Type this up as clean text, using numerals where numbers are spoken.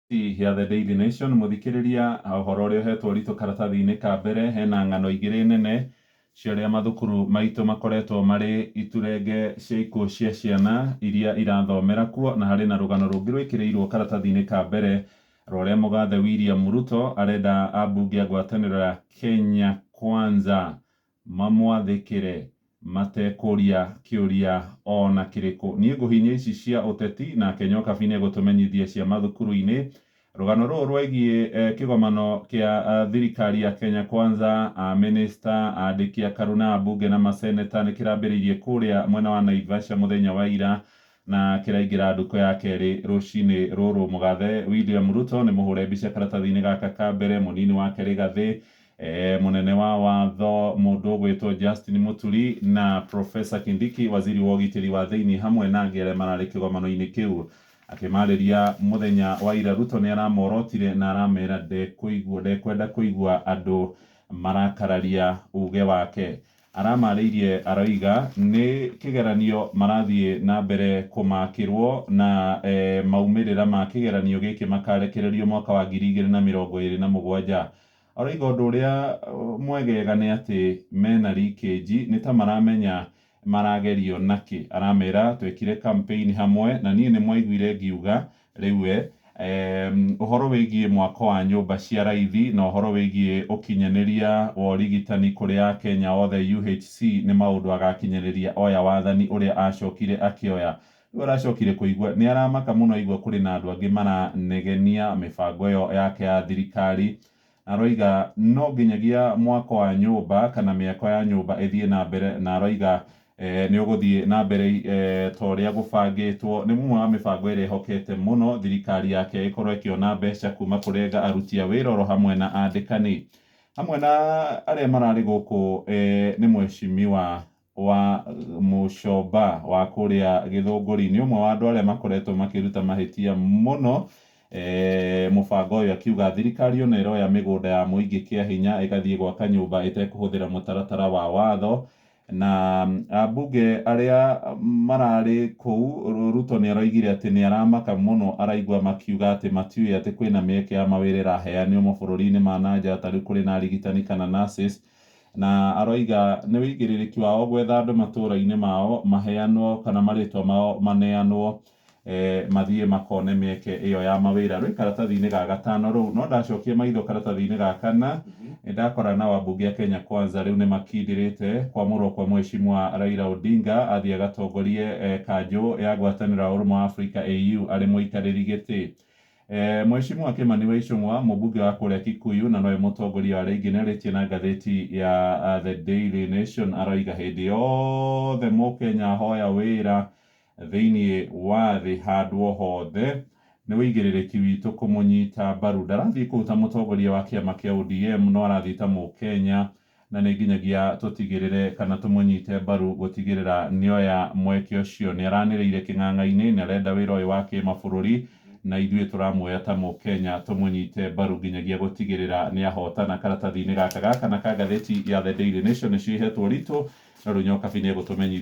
Ya The Daily Nation mũthikĩrĩria, ũhoro ũrĩa ũhetwo ũritũ karatathi-inĩ ka mbere, hena ng'ano igĩrĩ nene cia ũrĩa mathukuru maitũ makoretwo marĩ iturenge cia ikuũ cia ciana iria irathomera kuo, na harĩ na rũgano rũngĩ rwĩkĩrĩirwo karatathi-inĩ ka mbere rwa ũrĩa mũgathe William Ruto arenda ambunge a ngwatanĩro ya Kenya Kwanza mamwathĩkĩre matekũria kĩũria ona kĩrĩkũ. Niĩ ngũhinyia ici cia ũteti, nake Nyokabi nĩ egũtũmenyithia cia mathukuru-inĩ. Rũgano rũrũ rwegiĩ kĩgomano kĩa thirikari ya Kenya Kwanza, amĩnĩsta, andĩki a Karuna, ambunge na maseneta nĩ kĩrambĩrĩirie kũrĩa mwena wa Naivasha mũthenya wa ira na kĩraingĩra ndukũ ya kerĩ rũcinĩ rũrũ. Mũgathe William Ruto nĩ mũhũre mbica karatathi-inĩ gaka ka mbere, mũnini wake Rigathĩ, mũnene wa watho mũndũ ũgwĩtwo Justin Muturi na Professor Kindiki, waziri wa ũgitĩri wa thĩinĩ, hamwe na angĩ arĩa mararĩ kĩgomano-inĩ kĩu. Akĩmarĩria mũthenya wa ira, Ruto nĩ aramorotire na aramera ndekũigua, ndekwenda kũigua andũ marakararia uge wake. Aramarĩirie aroiga nĩ kĩgeranio marathiĩ na mbere kũmakĩrwo na maumĩrĩra ma kĩgeranio gĩkĩ makarekererio mwaka wa 2027. Aroiga ũndũ ũrĩa mwegega nĩ atĩ mena leakage, nĩ ta maramenya maragerio nakĩ. Aramera twekire campaign hamwe na niĩ nĩ mwaiguire ngiuga rĩu we ũhoro wĩgiĩ mwako wa nyũmba cia raithi na ũhoro wĩgiĩ ũkinyanĩria wa ũrigitani kũrĩ akenya othe UHC nĩ maũndũ agakinyanĩria oya wathani ũrĩa acokire akĩoya. Rĩu aracokire kũigua nĩ aramaka mũno aigua kũrĩ na andũ angĩ maranegenia mĩbango ĩyo yake ya thirikari. Aroiga no nginyagia mwako wa nyũmba kana mĩako ya nyũmba ĩthiĩ na mbere, na aroiga nĩ ũgũthiĩ na mbere ta ũrĩa gũbangĩtwo. Nĩ mũmwe wa mĩbango ĩrĩa ĩhokete mũno thirikari yake ĩkorwo ĩkĩona mbeca kuma kũrĩ aruti a wĩra oro hamwe na andĩkani. Hamwe na arĩa mararĩ gũkũ nĩ mheshimiwa wa Mũcomba wa kũrĩa Gĩthũngũri, nĩ ũmwe wa andũ arĩa makoretwo makĩruta mahĩtia mũno mũbango ũyũ, akiuga thirikari ona ĩroya mĩgũnda ya mũingĩ kĩa hinya ĩgathiĩ gwaka nyũmba ĩtekũhũthĩra mũtaratara wa watho. Na ambunge arĩa mararĩ kũu, Ruto nĩ aroigire atĩ nĩ aramaka mũno araigua makiuga atĩ matiũĩ atĩ kwĩna mĩeke ya mawĩra ĩraheanio mabũrũri-inĩ ma na nja, ta rĩu kũrĩ na arigitani kana nurses, na aroiga nĩ wĩigĩrĩrĩki wao gwetha andũ matũra-inĩ mao maheanwo kana marĩtwa mao maneanwo mathiĩ makone mĩeke ĩyo ya mawĩra. Rwĩ karatathi-inĩ ga gatano rũu, no ndacokia maitho karatathi-inĩ ga kana nĩ ndakora na wambunge a Kenya Kwanza rĩu nĩ makindĩrĩte kwamũrwo kwa mheshimiwa Raila Odinga athiĩ agatongorie kanjũ ya ngwatanĩro ya ũrũmwe wa Africa AU arĩ mũikarĩri gĩtĩ. Mheshimiwa Kimani wa Ichung'wa, mũmbunge wa kũrĩa Kikuyu na nowe mũtongoria wa arĩa aingĩ, nĩ arĩtie na ngathĩti ya The Daily Nation. Aroiga hĩndĩ yothe mũkenya ahoya wĩra thĩinĩ wa thĩ handũ o hothe nĩ wĩigĩrĩrĩki witũ kũmũnyita mbaru. Ndarathiĩ kũu ta mũtongoria wa kĩama kĩa ODM, no arathiĩ ta mũkenya, na nĩ nginyagia tũtigĩrĩre kana tũmũnyite mbaru gũtigĩrĩra nĩoya mweke ũcio. Nĩ aranĩrĩire kĩng'ang'a-inĩ, nĩ arenda wĩra ũyũ wa kĩmabũrũri, na ithuĩ tũramuoya ta mũkenya tũmũnyite mbaru nginyagia gũtigĩrĩra nĩ ahotana. Karatathi-inĩ gaka gaka na ka ngathĩti ya The Daily Nation nĩcio ihetwo ũritũ, no rĩu Nyokabi nĩ egũtũmenyithia.